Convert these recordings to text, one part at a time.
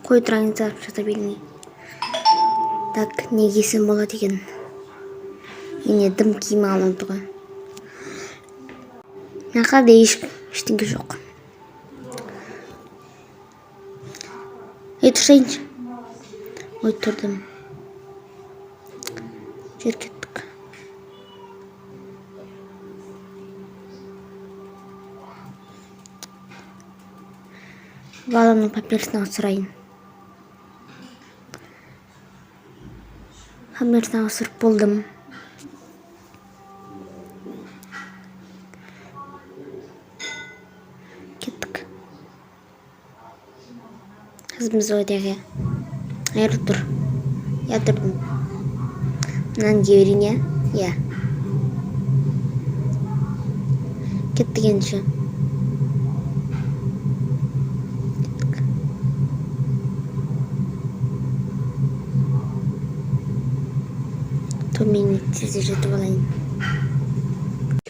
Қой тұрайын, жата бермей. Так, не кисем болады екен? Ене, дым киім алмапты ғой. Мына жақта еш ештеңе жоқ. Ей, тұрсайыншы. Ой, тұрдым. Жер, кеттік. Баламның памперсін ауыстырайын. Памперсін ауыстырып болдым. Кеттік. Қызымыз ойдағы айырып тұр. Иә, тұрдым. Мынаны кие берейін, иә? Иә. Кеттік ендеше. Кеттік. Төмен тезде жетіп алайын.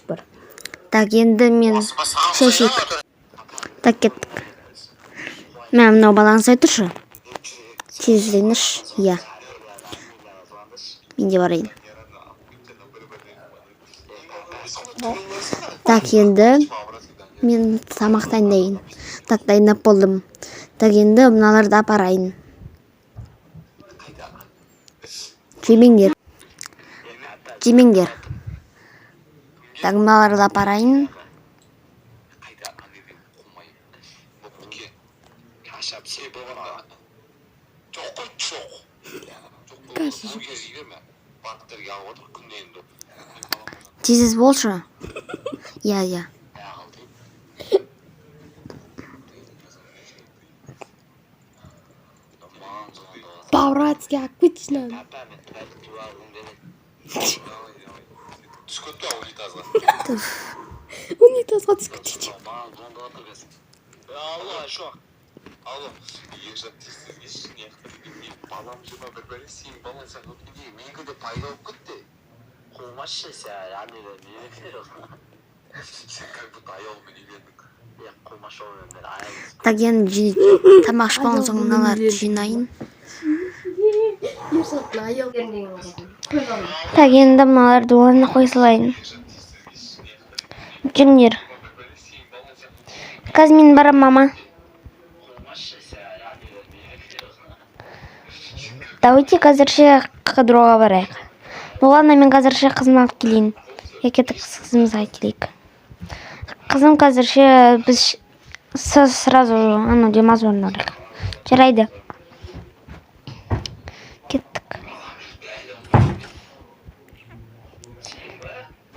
Бар. Так, енді мен шай ішейік. Так, кеттік. Мә, мынау баланы сай тұршы. Тез ізденірші. Иә. Мен де барайын. Так, енді мен тамақ дайындайын. Так, дайындап болдым. Так, енді мыналарды апарайын. Жемеңдер. Жемеңдер. Так, мыналарды апарайын. Тез болшы. Иә, иә. По-братски обычно. Туф. Унитазға түсіп кетеді. Алло, Ержан, тез тез келші, мына жақта деген менің балам жиырма бір бәле, сенің балаң саған өткенде менікі де пайда болып кетті. Қумашы сен, әнелер менікі. Сен как будто аяулымен үйлендің. Е, қумашы, ол мен аял. Так, енді тамақ ішіп болған соң мыналарды жинайын. Ершаттың аял. Так, енді мыналарды орнына қоя салайын. Жүріңдер. Қазір мен барамын, мама. Давайте қазірше қыдыруға барайық. Ну ладно, мен қазірше қызымды алып келейін. Иә, кеттік, қызымызға келейік. Қызым, қазірше біз сразу анау демалыс орнына барайық. Жарайды. Кеттік.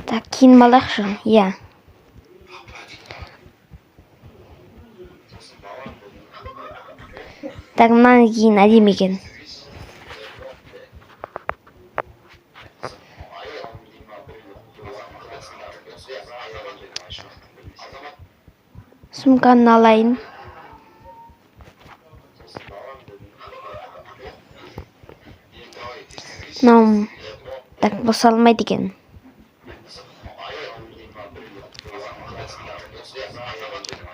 Так, киініп алайықшы. Иә. Так, мынаны киін, әдемі екен. Сумканы алайын. Мынау так босалмайды екен.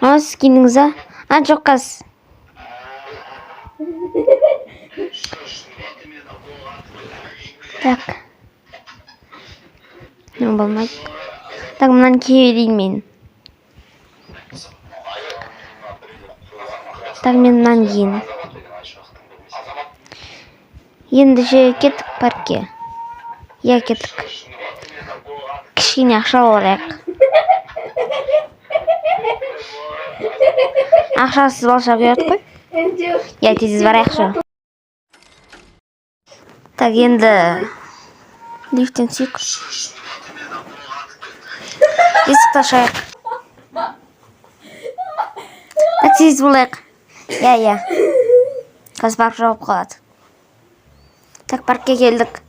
Мынау сіз киіндіңіз а? А, жоқ, қазір. Так. Мынау болмайды. Так, мынаны кие берейін мен. Так, мен мынаны киейін. Ендеше кеттік паркке. Иә, кеттік. Кішкене ақша алайық. Ақшасыз болса ұят қой. Иә, тез барайықшы. Так, енді лифттен түсейік. Есікті ашайық. Так, тез болайық. Иә, иә. Қазір парк жауып қалады. Так, паркке келдік.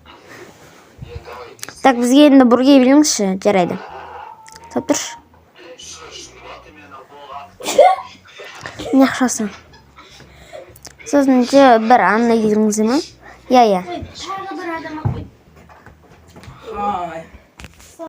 Так, бізге енді бургер беріңізші. Жарайды. Ұстап тұршы. Не ақшасы? Сосын же бір андай келдіңіз ме? Иә, иә. Тағы бір адам алып қойды. Ай.